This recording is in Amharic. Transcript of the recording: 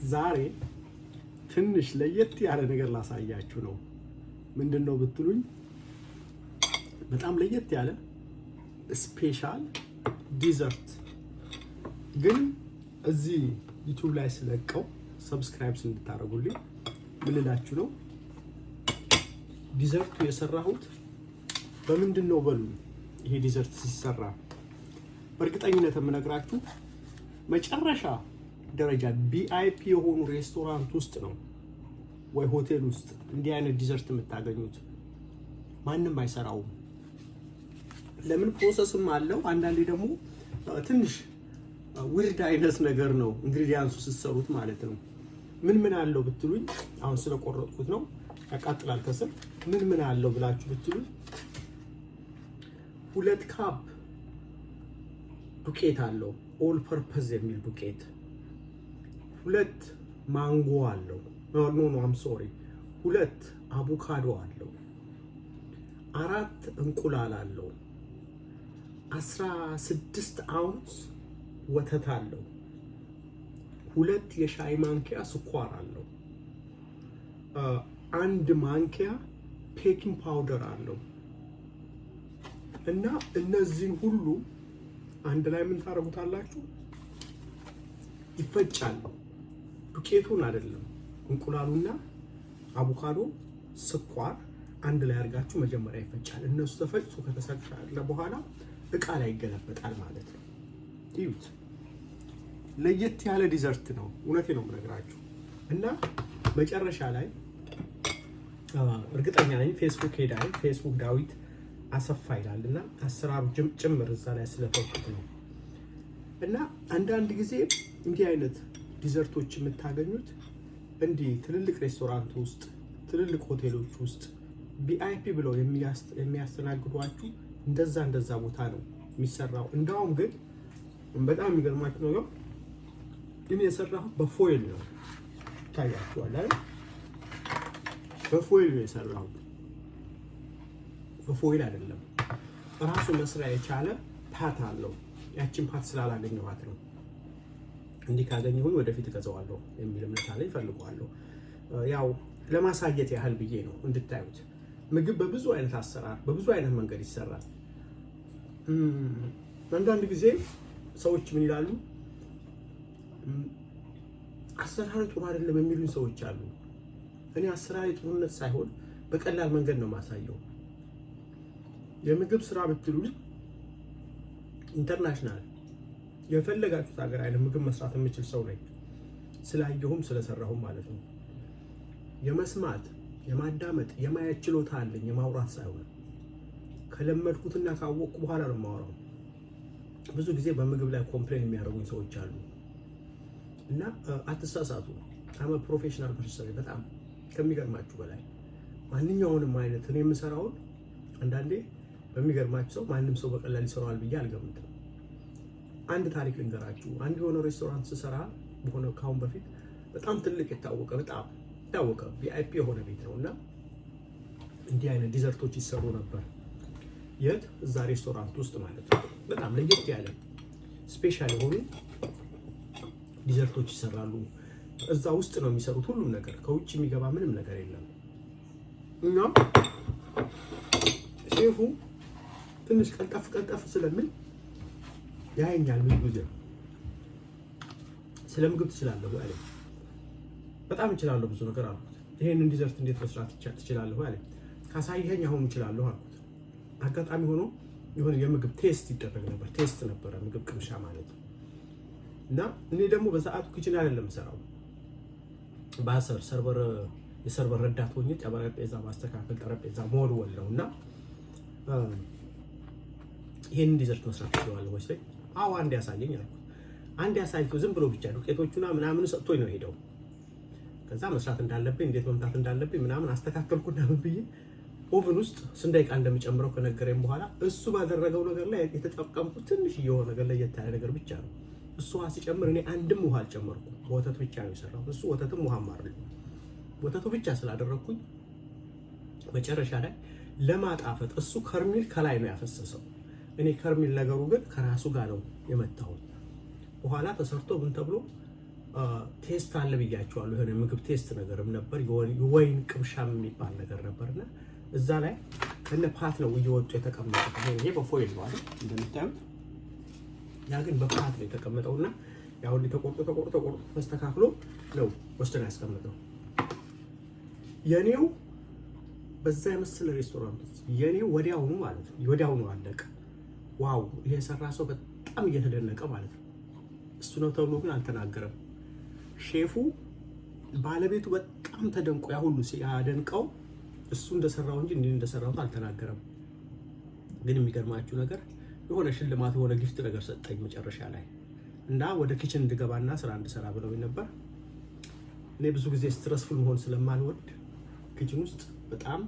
ዛሬ ትንሽ ለየት ያለ ነገር ላሳያችሁ ነው። ምንድን ነው ብትሉኝ፣ በጣም ለየት ያለ special dessert ግን እዚህ YouTube ላይ ስለቀው subscribe እንድታደርጉልኝ ምን ልላችሁ ነው። Dessert ኡ የሰራሁት በምንድን ነው በሉ። ይሄ dessert ሲሰራ በእርግጠኝነት የምነግራችሁ መጨረሻ ደረጃ VIP የሆኑ ሬስቶራንት ውስጥ ነው ወይ ሆቴል ውስጥ እንዲህ አይነት dessert የምታገኙት። ማንም አይሰራውም። ለምን? Process ም አለው። አንዳንዴ ደግሞ ትንሽ weird አይነት ነገር ነው ingredients ኡ ስትሰሩት ማለት ነው። ምን ምን አለው ብትሉኝ፣ አሁን ስለቆረጥኩት ነው፣ ያቃጥላል ከስር። ምን ምን አለው ብላችሁ ብትሉኝ፣ 2 cup ዱቄት አለው፣ all purpose የሚል ዱቄት፣ ሁለት ማንጎ አለው። No, I'm sorry፣ ሁለት አቮካዶ አለው፣ አራት እንቁላል አለው፣ 16 አውንስ ወተት አለው፣ 2 የሻይ ማንኪያ ስኳር አለው፣ አንድ ማንኪያ baking powder አለው። እና እነዚህን ሁሉ አንድ ላይ ምን ታደርጉታላችሁ? ይፈጫል። ዱቄቱን አይደለም፣ እንቁላሉና አቮካዶ፣ ስኳር አንድ ላይ አድርጋችሁ መጀመሪያ ይፈጫል። እነሱ ተፈጭቶ ከተሰቃለ በኋላ እቃ ላይ ይገለበጣል ማለት ነው። እዩት፣ ለየት ያለ dessert ነው። እውነቴ ነው የምነግራችሁ። እና መጨረሻ ላይ እርግጠኛ ነኝ ፌስቡክ ሄዳ ፌስቡክ ዳዊት አሰፋ ይላል እና አሰራሩ ጭምር እዛ ላይ ስለተውኩት ነው። እና አንዳንድ ጊዜ እንዲህ አይነት dessert ኦች የምታገኙት እንዲህ ትልልቅ ሬስቶራንት ውስጥ፣ ትልልቅ ሆቴሎች ውስጥ፣ VIP ብለው የሚያስተናግዷችሁ እንደዛ እንደዛ ቦታ ነው የሚሰራው። እንዳውም ግን በጣም የሚገርማችሁ ነገር ግን የሰራሁት በ foil ነው። ይታያችኋል አይደል? በ foil ነው የሰራሁት። በ foil አይደለም፣ ራሱ መስሪያ የቻለ pot አለው። ያችን pot ስላላገኘኋት ነው። እንዲህ ካገኘሁኝ ወደፊት እገዛዋለሁ የሚል እምነት አለኝ፣ እፈልገዋለሁ። ያው ለማሳየት ያህል ብዬ ነው እንድታዩት። ምግብ በብዙ አይነት አሰራር በብዙ አይነት መንገድ ይሰራል። አንዳንድ ጊዜ ሰዎች ምን ይላሉ? አሰራሩ ጥሩ አይደለም የሚሉኝ ሰዎች አሉ። እኔ አሰራሪ ጥሩነት ሳይሆን በቀላል መንገድ ነው የማሳየው። የምግብ ስራ ብትሉኝ international የፈለጋችሁት ሀገር አይነት ምግብ መስራት የምችል ሰው ነኝ። ስላየሁም ስለሰራሁም ማለት ነው። የመስማት፣ የማዳመጥ፣ የማየት ችሎታ አለኝ፣ የማውራት ሳይሆን። ከለመድኩትና ካወቅኩ በኋላ ነው የማወራው። ብዙ ጊዜ በምግብ ላይ complain የሚያደርጉኝ ሰዎች አሉ እና አትሳሳቱ። I'm a professional person፣ በጣም ከሚገርማችሁ በላይ። ማንኛውንም አይነት እኔ የምሰራውን አንዳንዴ በሚገርማችሁ ሰው ማንም ሰው በቀላል ይሰራዋል ብዬ አልገምትም። አንድ ታሪክ ልንገራችሁ። አንድ የሆነ ሬስቶራንት ስሰራ በሆነ ካሁን በፊት በጣም ትልቅ የታወቀ፣ በጣም የታወቀ VIP የሆነ ቤት ነው እና እንዲህ አይነት dessert ኦች ይሰሩ ነበር። የት? እዛ ሬስቶራንት ውስጥ ማለት ነው። በጣም ለየት ያለ special የሆኑ dessert ኦች ይሰራሉ። እዛ ውስጥ ነው የሚሰሩት ሁሉም ነገር፣ ከውጭ የሚገባ ምንም ነገር የለም። እና ሼፉ ትንሽ ቀልጠፍ ቀልጠፍ ስለሚል ያየኛል ብዙ ጊዜ። ስለ ምግብ ትችላለህ ወይ አለኝ። በጣም እችላለሁ ብዙ ነገር አልኩት። ይሄንን dessert እንዴት መስራት ትችላለህ ወይ አለኝ። ካሳየኸኝ አሁን እችላለሁ አልኩት። አጋጣሚ ሆኖ የሆነ የምግብ taste ይደረግ ነበር። Taste ነበረ፣ ምግብ ቅምሻ ማለት ነው። እና እኔ ደግሞ በሰዓቱ kitchen አይደለም የምሰራው፣ busser server የ server ረዳት ሆኜ ጠረጴዛ ማስተካከል፣ ጠረጴዛ መወልወል ነው። እና ይሄንን dessert መስራት ትችላለህ ወይ ሲለኝ፣ አዎ አንድ ያሳየኝ አልኩት። አንድ ያሳይቶ ዝም ብሎ ብቻ ዱቄቶቹና ምናምኑ ሰጥቶኝ ነው ሄደው። ከዛ መስራት እንዳለብኝ፣ እንዴት መምታት እንዳለብኝ ምናምን አስተካከልኩና ምን ብዬ oven ውስጥ ስንት ደቂቃ እንደሚጨምረው ከነገረኝ በኋላ እሱ ባደረገው ነገር ላይ የተጠቀምኩት ትንሽ የሆነ ነገር ለየት ያለ ነገር ብቻ ነው። እሱ ውሃ ሲጨምር እኔ አንድም ውሃ አልጨመርኩም። ወተት ብቻ ነው የሰራሁት። እሱ ወተትም ውሃም አይደለም። ወተቱ ብቻ ስላደረግኩኝ መጨረሻ ላይ ለማጣፈጥ እሱ caramel ከላይ ነው ያፈሰሰው። እኔ caramel ነገሩ ግን ከራሱ ጋር ነው የመታሁት። በኋላ ተሰርቶ ምን ተብሎ Taste አለ ብያቸዋለሁ። የሆነ ምግብ taste ነገርም ነበር፣ የወይን ቅምሻም የሚባል ነገር ነበርና እዛ ላይ ከነ pot ነው እየወጡ የተቀመጡት። ይሄ በ foil ነው አይደል እንደምታዩት፣ ያ ግን በ pot ነው የተቀመጠውና ያው ተቆርጦ ተቆርጦ ተቆርጦ ተስተካክሎ ነው ወስደን ያስቀመጠው። የኔው በዛ የመሰለ ሬስቶራንት ውስጥ የኔው ወዲያውኑ ማለት ነው ወዲያውኑ አለቀ። Wow፣ ይሄ የሰራ ሰው በጣም እየተደነቀ ማለት ነው። እሱ ነው ተብሎ ግን አልተናገረም። ሼፉ ባለቤቱ በጣም ተደንቆ ያ ሁሉ ሲያደንቀው እሱ እንደሰራው እንጂ እንዲህ እንደሰራሁት አልተናገረም። ግን የሚገርማችሁ ነገር የሆነ ሽልማት የሆነ gift ነገር ሰጠኝ መጨረሻ ላይ እና ወደ kitchen እንድገባና ስራ እንድሰራ ብለውኝ ነበር። እኔ ብዙ ጊዜ stressful መሆን ስለማልወድ kitchen ውስጥ በጣም